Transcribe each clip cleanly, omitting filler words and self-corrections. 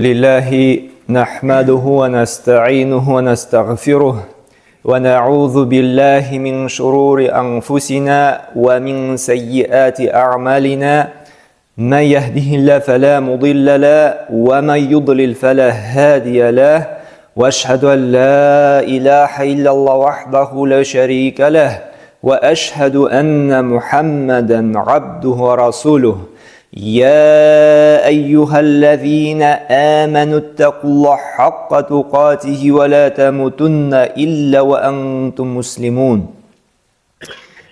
لله نحمده ونستعينه ونستغفره ونعوذ بالله من شرور أنفسنا ومن سيئات أعمالنا من يهده الله فلا مضل له ومن يضلل فلا هادي له واشهد أن لا إله إلا الله وحده لا شريك له وأشهد أن محمدا عبده ورسوله يا أيها الذين آمنوا اتقوا الله حق تقاته ولا تموتن إلا وأنتم مسلمون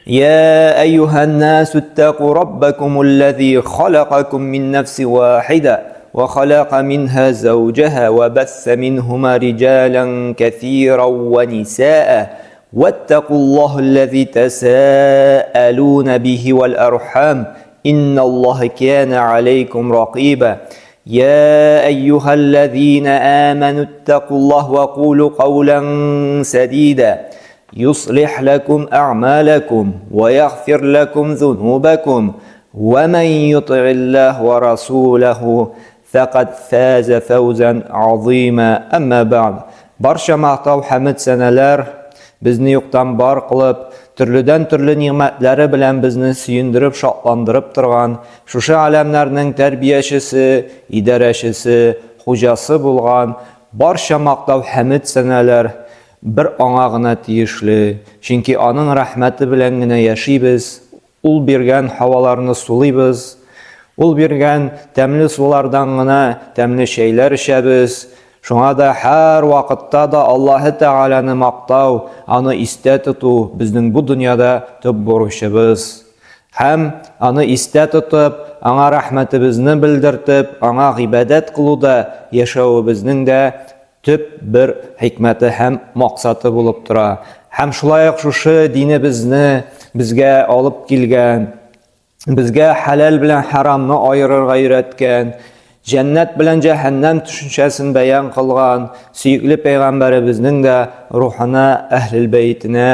يا أيها الناس اتقوا ربكم الذي خلقكم من نفس واحدة وخلق منها زوجها وبث منهما رجالا كثيرا ونساء واتقوا الله الذي تساءلون به والأرحام إن الله كان عليكم رقيبا يا أيها الذين آمنوا اتقوا الله وقولوا قولا سديدا يصلح لكم أعمالكم ويغفر لكم ذنوبكم ومن يطع الله ورسوله فقد فاز فوزا عظيما أما بعد Барча мактау хәмед сәнәләр безне юктан бар кылып, төрледән-төрле нигъмәтләре белән безне сөендереп, шатландырып торган, шушы аләмнәрнең тәрбиячесе, идарәчесе, хуҗасы булган барча мактау хәмед сәнәләр бер аңа гына тиешле, чөнки аның рәхмәте белән генә яшибез, Ул биргән һаваларны сулыйбыз, ул биргән тәмле сулардан гына тәмле чәйләр эчәбез. Шуңа да һәр вакытта да Аллаһы Тәгаләне мактау, аны истә тоту безнең бу дөньяда төп бурычыбыз. Һәм аны истә тотып, аңа рәхмәтебезне белдертеп, аңа гыйбадәт кылу да яшәвебезнең дә төп бер хикмәте һәм максаты булып тора. Һәм шулай ук шушы динебезне безгә алып килгән, безгә хәләл белән харамны аерырга өйрәткән, җәннәт белән җәһәннәм төшенчәсен бәян кылган сөекле пәйгамбәребезнең дә рухына, әһлел бәйтенә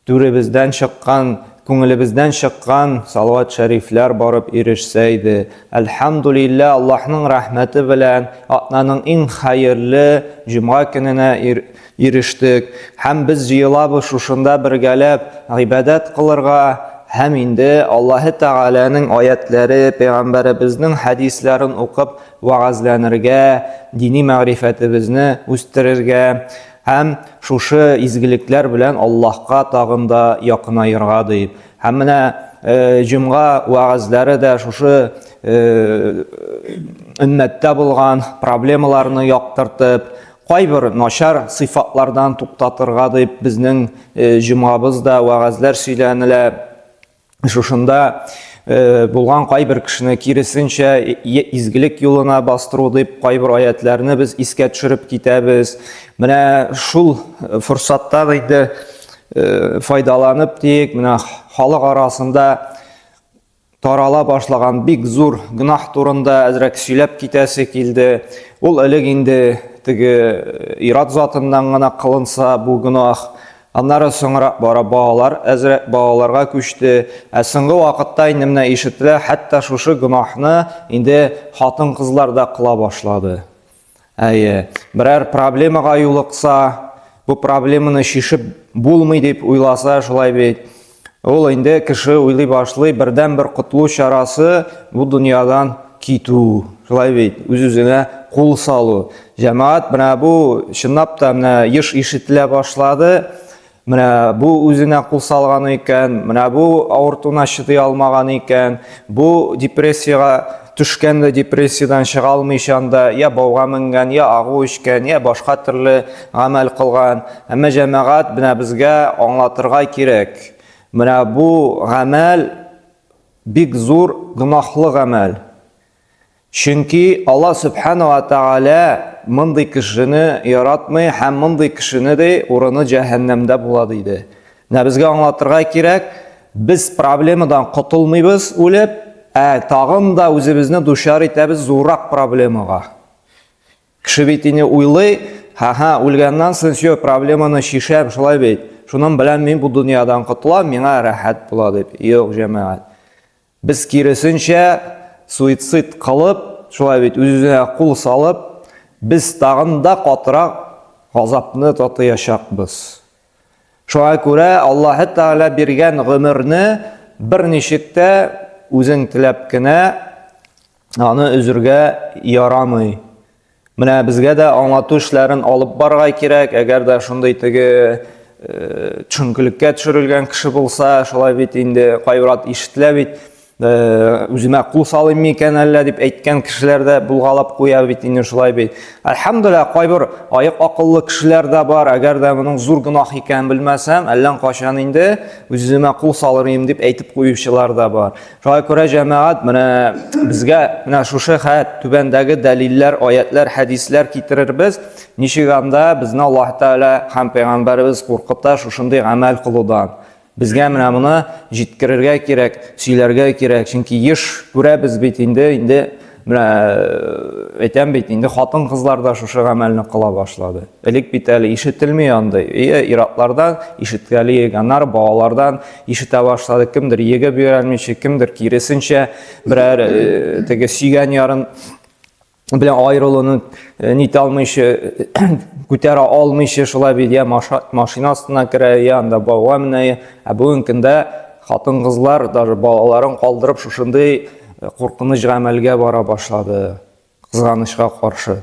Түребездән чыккан, күңелебездән чыккан салават шәрифләр барып ирешсә иде. Әлхәмдулилла, Аллаһның рәхмәте белән атнаның иң хәерле җомга көненә ирештек. Һәм без җыелабыз шушында бергәләп гыйбадәт кылырга һәм инде Аллаһы Тәгаләнең аятләре, пәйгамбәребезнең хәдисләрен укып вәгазьләнергә, дини мәгърифәтебезне үстерергә. Һәм шушы изгелекләр белән Аллаһка тагын да якынаерга дип. Һәм менә җомга вәгазьләре дә шушы өммәттә булган проблемаларны яктыртып, кайбер начар сыйфатлардан туктатырга дип безнең җомгабыз да вәгазьләр сөйләнелә. Шушында э, булган кайбер кешене киресенчә изгелек юлына бастыру дип кайбер аятларны без искә төшереп китәбез. Менә шул э, форсаттан инде э, файдаланып диек, менә халык арасында тарала башлаган бик зур гөнаһ турында әзрәк сөйләп китәсе килде. Ул элек инде теге ират затыннан гына кылынса бу гөнаһ, Аннары соңрак бара балалар әзрәк балаларга күчте. Ә соңгы вакытта инде менә ишетелә, хәтта шушы гөнаһны инде хатын-кызлар да кыла башлады. Әйе, берәр проблемага юлыкса, бу проблеманы чишеп булмый дип уйласа, шулай бит. Ул инде кеше уйлый башлый, бердән-бер котылу чарасы бу дөньядан китү. Шулай бит, үз-үзеңә кул салу. Җәмәгать, менә бу чынлап та менә еш ишетелә башлады. Менә бу үзенә кул салган икән, менә бу авыртуына чыдый алмаган икән, бу депрессиягә төшкән дә депрессиядән чыга алмыйчан да я бауга менгән, я агу эчкән, я башка төрле гамәл кылган. Әмма җәмәгать менә безгә аңлатырга кирәк. Менә бу гамәл бик зур гөнаһлы гамәл. Чөнки Алла Сүбхәнә ва Тәгалә мондый кешене яратмый һәм мондый кешене ди урыны җәһәннәмдә була диде. Менә безгә аңлатырга кирәк, без проблемадан котылмыйбыз үлеп, ә тагын да үзебезне дучар итәбез зуррак проблемага. Кеше бит инде уйлый, ха-ха, үлгәннән соң все, проблеманы чишәм, шулай бит. Шуның белән мин бу дөньядан котылам, миңа рәхәт була дип. Юк, җәмәгать. Без киресенчә суицид кылып, шулай бит, үз-үзенә кул салып, без тагын да катырак газапны татыячакбыз. Шуңа күрә Аллаһы Тәгалә биргән гомерне берничек тә үзең теләп кенә аны өзергә ярамый. Менә безгә дә аңлату эшләрен алып барырга кирәк. Әгәр дә шундый теге э, төшенкелеккә төшерелгән кеше булса, шулай бит инде кайврат ишетелә бит. Э, үземә кул салыйм микән әллә дип әйткән кешеләр дә булгалап куя бит инде шулай бит. Әлхәмдүлилләһ, кайбер аек акыллы кешеләр дә бар. Әгәр дә моның зур гөнаһ икәнен белмәсәм, әллә кайчан инде үз-үземә кул салыр идем дип әйтеп куючылар да бар. Шуңа күрә җәмәгать менә безгә менә шушы хәт түбәндәге дәлилләр, аятлар, хәдисләр китерербез. Ничек анда безне Аллаһ Тәгалә һәм пәйгамбәребез куркыта шушындый гамәл кылудан. Безгә менә моны җиткерергә кирәк, сөйләргә кирәк, чөнки еш күрәбез бит инде, инде менә э, әйтәм бит, инде хатын-кызлар да шушы гамәлне кыла башлады. Элек бит әле ишетелми андый. Ие, иратлардан ишеткәли, аннары балалардан ишетә башлады. Кемдер егеп йөрәлмичә, кемдер киресенчә берәр э, теге сөйгән ярын белән аерылуны э, нитә алмыйча, күтәрә алмыйча шулай бит, я машина астына керә, я анда бауга менә. Ә бүгенге көндә хатын-кызлар даже балаларын калдырып шушындый э, куркыныч гамәлгә бара башлады. Кызганычка каршы.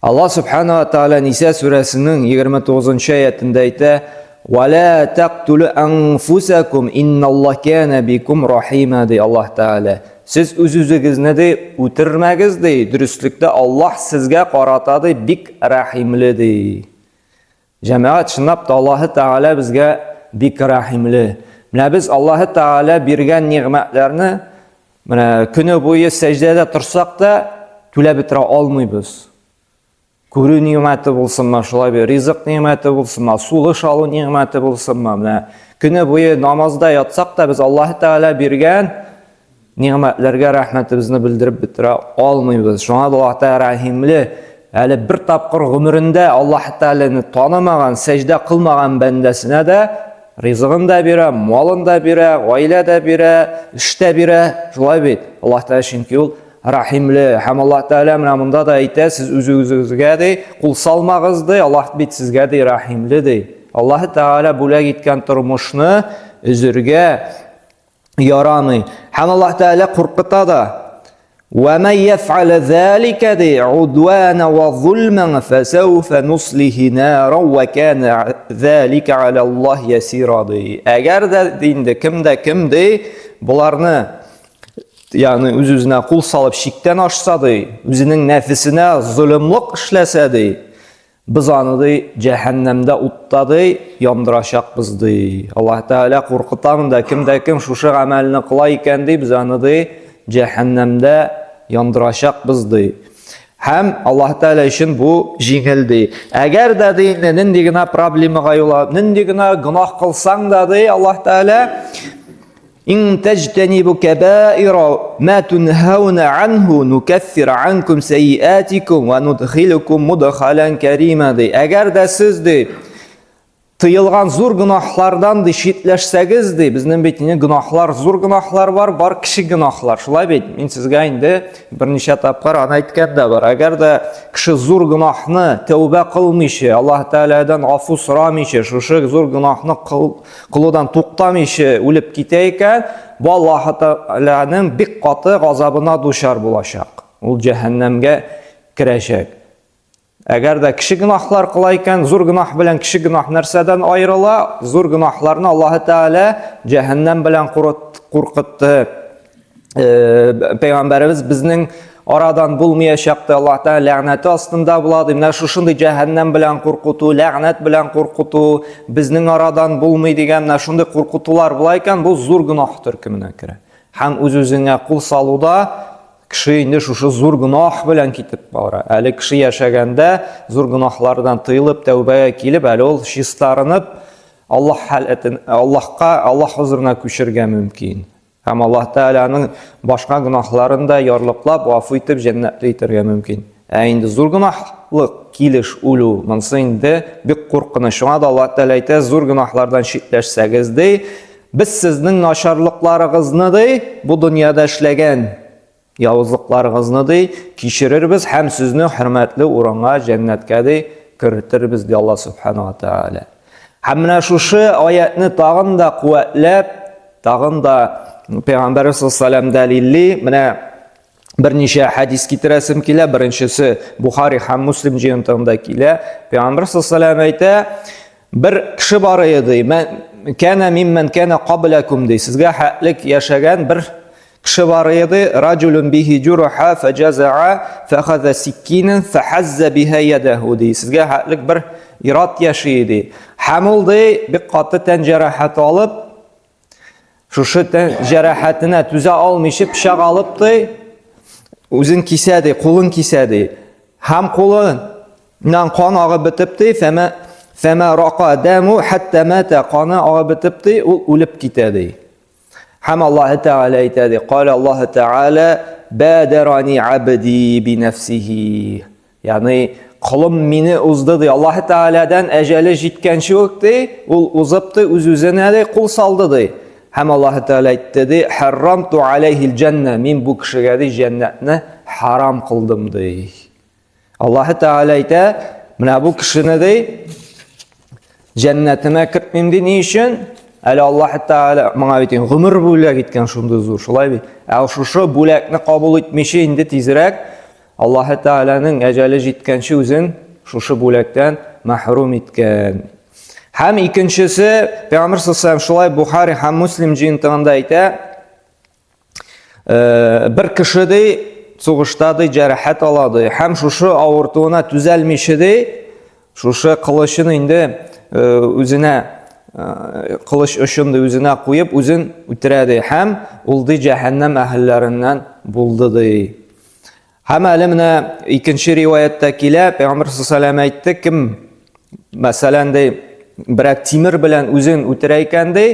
Аллаһ Субхана ва Тааля Ниса сүрәсенең 29 аятында әйтә: "Ва ла тақтулу анфусакум инналлаһ кана бикум рахима" ди Аллаһ Тааля. Сез үз-үзегезне ди үтермәгез ди, дөреслектә Аллаһ сезгә карата ди бик рәхимле ди. Җәмәгать, чынлап та Аллаһы Тәгалә безгә бик рәхимле. Менә без Аллаһы Тәгалә биргән нигъмәтләрне менә көне буе сәҗдәдә торсак та түләп бетерә алмыйбыз. Күрү нигъмәте булсынмы, шулай бит, ризык нигъмәте булсынмы, сулыш алу нигъмәте булсынмы, менә көне буе намазда ятсак та без Аллаһы Тәгалә биргән Нигъмәтләргә рәхмәтебезне белдереп бетерә алмыйбыз. Шуңа да Аллаһ Тәгалә рәхимле. Әле бер тапкыр гомерендә Аллаһ Тәгаләне танымаган, сәҗдә кылмаган бәндәсенә дә ризыгын да бирә, малын да бирә, гаилә дә бирә, эш тә бирә. Шулай бит. Аллаһ Тәгалә чөнки ул рәхимле. Һәм Аллаһ Тәгалә менә монда да әйтә, сез үзегезгә ди, кул салмагыз ди, Аллаһ бит сезгә ди рәхимле ди. Аллаһ Тәгалә бүләк иткән тормышны өзергә ярамый. Һәм Аллаһ Тәгалә куркыта да. Ва ман яф'ал залика ди удвана ва зулман фасауфа нуслихи нара ва кана залика аля Аллаһ ясира ди. Әгәр дә инде кем дә кем ди боларны ягъни үз-үзенә кул салып чиктән ашса ди, үзенең нәфесенә золымлык эшләсә ди, Без аны, ди, җәһәннәмдә утта, ди, яндырачакбыз, ди. Аллаһ Тәгалә куркыта монда, кем дә кем шушы гамәлне кыла икән, ди, без аны, ди, җәһәннәмдә яндырачакбыз, ди. Һәм Аллаһ Тәгалә өчен бу җиңел, ди. Әгәр дә, ди, инде нинди генә проблемага юла, нинди генә гөнаһ кылсаң да, ди, Аллаһ Тәгалә Ин таҗтанибу кабаира ма тунһауна анху нукаффир анкум сайиатикум ва нудхилукум мудхалан карима ди. Әгәр дә сез ди тыелган зур гөнаһлардан ди читләшсәгез ди, безнең бит инде гөнаһлар, зур гөнаһлар бар, бар кече гөнаһлар. Шулай бит? Мин сезгә инде берничә тапкыр аны әйткән дә бар. Әгәр дә кеше зур гөнаһны тәүбә кылмыйча, Аллаһ Тәгаләдән гафу сорамыйча, шушы зур гөнаһны кылудан туктамыйча үлеп китә икән, бу Аллаһ Тәгаләнең бик каты газабына дучар булачак. Ул җәһәннәмгә керәчәк. Әгәр дә кече гөнаһлар кыла икән, зур гөнаһ белән кече гөнаһ нәрсәдән аерыла? Зур гөнаһларны Аллаһ Тәгалә җәһәннәм белән куркытты. Э, пәйгамбәребез безнең арадан булмаячак та Аллаһ Тәгалә ләгънәте астында була ди. Менә шушындый җәһәннәм белән куркыту, ләгънәт белән куркыту безнең арадан булмый дигән менә шундый куркытулар була икән, бу зур гөнаһ төркеменә керә. Һәм үз-үзеңә кул салуда кеше инде шушы зур гөнаһ белән китеп бара. Әле кеше яшәгәндә зур гөнаһлардан тыелып, тәүбәгә килеп, әле ул чистарынып, Аллаһ халәтен, Аллаһка, Аллаһ хозурына күчергә мөмкин. Һәм Аллаһ Тәгаләнең башка гөнаһларын да ярлыклап, гафу итеп, җәннәтле итәргә мөмкин. Ә инде зур гөнаһлык килеш үлү, монысы инде бик куркыныч. Шуңа да Аллаһ Тәгалә әйтә, зур гөнаһлардан читләшсәгез, ди, без сезнең начарлыкларыгызны, ди, бу дөньяда эшләгән. Явызлыкларыгызны, ди, кичерербез һәм сезне хөрмәтле урынга, җәннәткә, ди, кертербез, ди Алла Субхану ва Тааля. Һәм менә шушы аятны тагын да куәтләп, тагын да Пәйгамбәрбез саллаллаху дәлилли, менә берничә хәдис китерәсем килә. Беренчесе Бухари һәм Муслим җыентыгында килә. Пәйгамбәр саллаллаху әйтә, бер кеше бар иде, ди, кәнә миммән кәнә кабләкум, ди. Сезгә хәтлек яшәгән бер кеше бар иде, раҗулун бихи җураха фаҗазаа фахаза сиккинен фахазза биха ядаху, ди. Сезгә хәтлек бер ират яши иде. Һәм ул, ди, бик каты тән җәрәхәте алып, шушы тән җәрәхәтенә түзә алмыйча пычак алып, ди, үзен кисә, ди, кулын кисә, ди. Һәм кулыннан кан агып бетеп, ди, фәмә фәмә рака дәму хәтта мата, каны агып бетеп, ди, ул үлеп китә, ди. Һәм Аллаһ Тәгалә әйтә, ди, кала Аллаһ Тәгалә бадарани абди би нәфсихи. Ягъни колым мине узды, ди. Аллаһ Тәгаләдән әҗәле җиткәнче үк, ди, ул узып, ди, үз-үзенә, ди, кул салды, ди. Һәм Аллаһ Тәгалә әйтте, ди, харрамту алейхил җәннә, мин бу кешегә, ди, җәннәтне харам кылдым, ди. Аллаһ Тәгалә әйтә, менә бу кешене, ди, җәннәтемә кертмим, ди, ни өчен? Әле Аллаһ Тәгалә моңа бит гомер бүләк иткән шундый зур, шулай бит. Ә шушы бүләкне кабул итмичә инде тизрәк Аллаһ Тәгаләнең әҗәле җиткәнче үзен шушы бүләктән мәхрүм иткән. Һәм икенчесе, Пәйгамбер саллаллаху шулай Бухари һәм Муслим җыентыгында әйтә, бер кеше ди, сугышта ди җәрәхәт ала ди, һәм шушы авыртуына түзәлмичә ди, шушы кылычын инде үзенә кылыч очын ди үзенә куеп, үзен үтерә ди, һәм ул ди җәһәннәм әһелләреннән булды ди. Һәм әле менә икенче риваятьтә килә, Пәйгамбер саллаллаху әйтте, кем мәсәлән ди, берәр тимер белән үзен үтерә икән ди,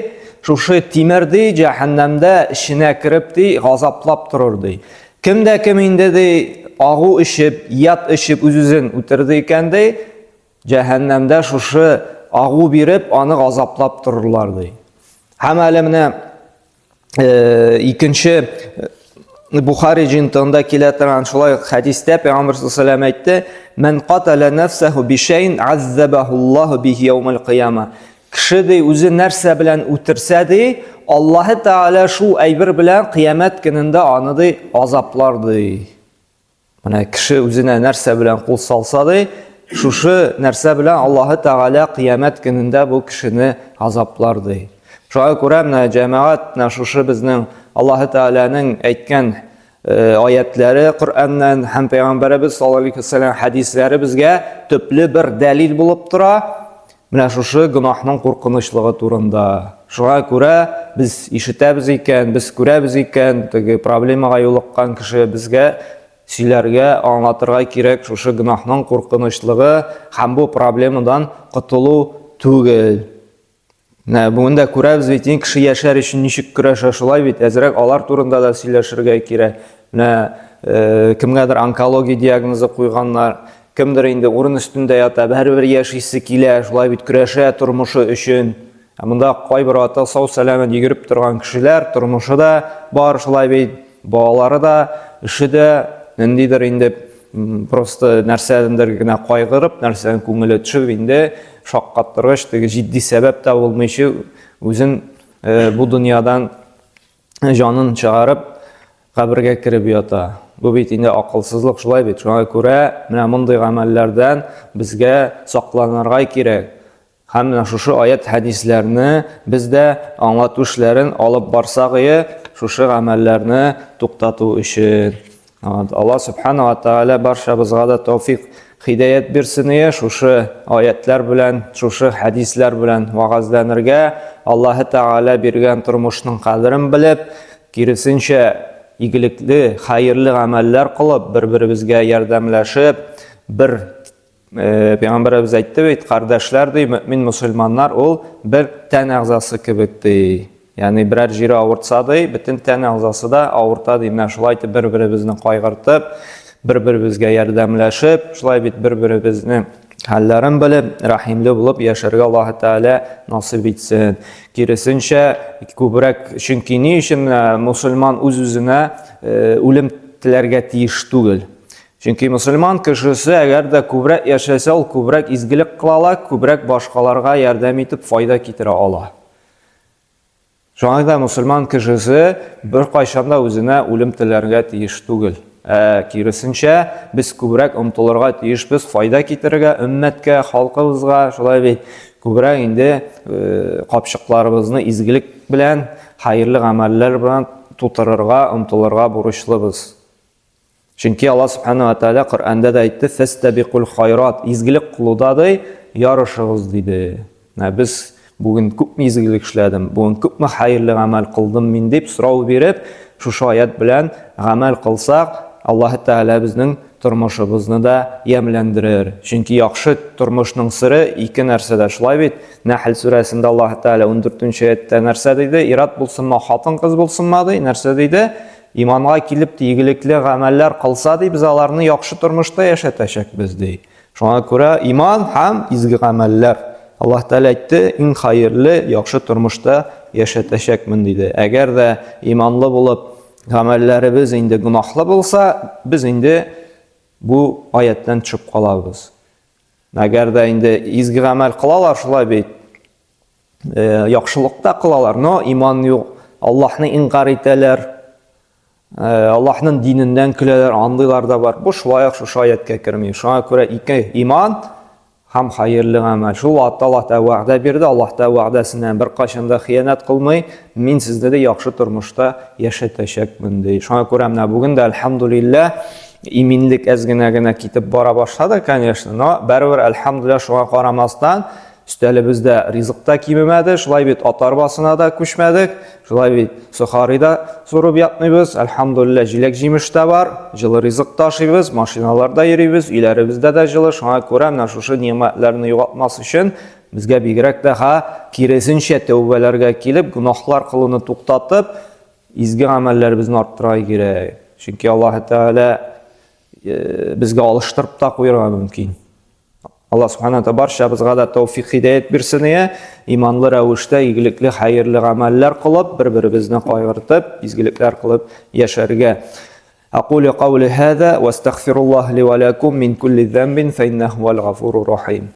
шушы тимер ди җәһәннәмдә эченә кереп ди, газаплап торыр ди. Кем дә кем инде ди, агу эчеп, ят эчеп үз-үзен үтерде икән ди, җәһәннәмдә шушы агу биреп, аны газаплап торырлар ди. Һәм әле менә икенче Бухари җыентыгында килә торган шулай ук хәдистә Пәйгамбер саллаллаху әйтте: "Ман катала нафсаху бишәйн аззабаху Аллаһу бихи яумал кыяма". Кеше ди үзе нәрсә белән үтерсә ди, Аллаһы Тәгалә шул әйбер белән кыямәт көнендә аны ди азаплар ди. Менә кеше үзенә нәрсә белән кул салса ди, шушы нәрсә белән Аллаһы Тәгалә кыямәт көнендә бу кешене азаплар ди. Шуңа күрә менә җәмәгать, менә шушы безнең Аллаһы Тәгаләнең әйткән э, аятләре Коръәннән һәм Пәйгамбәребез саллаллаһу алейһи вәсәлләм хәдисләре безгә төпле бер дәлил булып тора. Менә шушы гөнаһның куркынычлыгы турында. Шуңа күрә без ишетәбез икән, без күрәбез икән, теге проблемага юлыккан кеше безгә сөйләргә, аңлатырга кирәк шушы гөнаһның куркынычлыгы һәм бу проблемадан котылу түгел. Менә бүген дә күрәбез бит, инде кеше яшәр өчен ничек көрәшә, шулай бит, әзрәк алар турында да сөйләшергә кирәк. Менә э, кемгәдер онкология диагнозы куйганнар, кемдер инде урын өстендә ята, бәрібір яшисе килә, шулай бит көрәшә тормышы өчен. Ә монда кайбер ата сау-сәламәт йөгереп торган кешеләр, тормышы да бар, шулай бит, балалары да, эше дә, ниндидер инде просто нәрсәдәндер генә кайгырып, нәрсәдән күңеле төшеп инде шаккаттыргыч теге җитди сәбәп тә булмыйча үзен э, бу дөньядан җанын чыгарып кабергә кереп ята. Бу бит инде акылсызлык, шулай бит. Шуңа күрә менә мондый гамәлләрдән безгә сакланырга кирәк. Һәм менә шушы аят хәдисләрне без дә аңлату эшләрен алып барсак ие, шушы гамәлләрне туктату өчен. Алла Субхану ва Тааля барчабызга да тәүфик, хидаят бирсен ие, шушы аятлар белән, шушы хәдисләр белән вагазланырга, Аллаһы Тааля биргән тормышның кадерен белеп, киресенчә, игелекле, хәерле гамәлләр кылып, бер-беребезгә ярдәмләшеп, бер Пәйгамбәребез әйтте бит, кардәшләр ди, мөмин мөселманнар ул бер тән әгъзасы кебек ди. Ягъни берәр җире авыртса ди, бөтен тән әгъзасы да авырта ди. Менә шулай итеп бер-беребезне кайгыртып, бер-беребезгә ярдәмләшеп, шулай бит бер-беребезне хәлләрен белеп, рәхимле булып яшәргә Аллаһ Тәгалә насыйп итсен. Киресенчә, күбрәк, чөнки ни өчен менә мөселман үз-үзенә үлем теләргә тиеш түгел. Чөнки мөселман кешесе әгәр дә күбрәк яшәсә, ул күбрәк изгелек кыла ала, күбрәк башкаларга ярдәм итеп файда китерә ала. Шуңа да мөселман кешесе беркайчан да үзенә үлем теләргә тиеш түгел. Ә киресенчә, без күбрәк омтылырга тиешбез файда китерергә өммәткә, халкыбызга, шулай бит, күбрәк инде э, капчыкларыбызны изгелек белән, хәерле гамәлләр белән тутырырга, омтылырга бурычлыбыз. Чөнки Аллаһ Субхану ва Тааля Коръәндә дә әйтте, "Фәстәбикул хайрат", изгелек кылуда ди, ярышыгыз диде. Менә без бүген күпме изгелек эшләдем, бүген күпме хәерле гамәл кылдым мин дип сорау биреп, шушы аят белән гамәл кылсак, Аллаһ Тәгалә безнең тормышыбызны да ямьләндерер. Чөнки яхшы тормышның сыры ике нәрсәдә, шулай бит? Нәхл сүрәсендә Аллаһ Тәгалә 14 аятта нәрсә диде? Ират булсынмы, хатын-кыз булсынмы ди? Нәрсә диде? Иманга килеп игелекле гамәлләр кылса, ди, без аларны яхшы тормышта яшәтәчәкбез, ди. Шуңа күрә иман һәм изге гамәлләр. Аллаһ Тәгалә әйтте, иң хәерле, яхшы тормышта яшәтәчәкмен, диде. Әгәр дә иманлы булып, гамәлләребез инде гөнаһлы булса, без инде бу аяттан төшеп калабыз. Әгәр дә инде изге гамәл кылалар, шулай бит, э, яхшылык та кылалар, но иман юк, Аллаһны инкар итәләр, э, Аллаһның диненнән көләләр, андыйлар да бар. Бу шулай ук шушы аятка керми. Шуңа күрә ике иман һәм хәерле гамәл. Шул вакытта Аллаһ Тәгалә вәгъдә бирде, Аллаһ Тәгалә вәгъдәсенә беркайчан да хыянәт кылмый. Мин сезне дә яхшы тормышта яшәтәчәкмен, ди. Шуңа күрә менә бүген дә әлхәмдулилләһ иминлек әз генә генә китеп бара башлады, конечно, но барыбер әлхәмдулилләһ шуңа карамастан Өстәлебездә ризык та кимемәде, шулай бит ат арбасына да күчмәдек, шулай бит сохари да сурып ятмыйбыз. Әлхәмдулилла, җиләк-җимеш тә бар, җылы ризык та ашыйбыз, машиналарда йөрибез, өйләребездә дә җылы. Шуңа күрә менә шушы нигъмәтләрне югалтмас өчен безгә бигрәк тә ха киресенчә тәүбәләргә килеп, гөнаһлар кылуны туктатып, изге гамәлләребезне арттырырга кирәк. Чөнки Аллаһ Тәгалә э, безгә алыштырып та куярга мөмкин. Алла Субхана Тәгалә барчабызга да тәүфик хидәят бирсен ия, иманлы рәвештә игелекле хәерле гамәлләр кылып, бер-беребезне кайгыртып, изгелекләр кылып яшәргә. Акулю каули һаза ва астагфируллаһ ли ва лакум мин кулли замбин фа иннаху хуал гафурур рахим.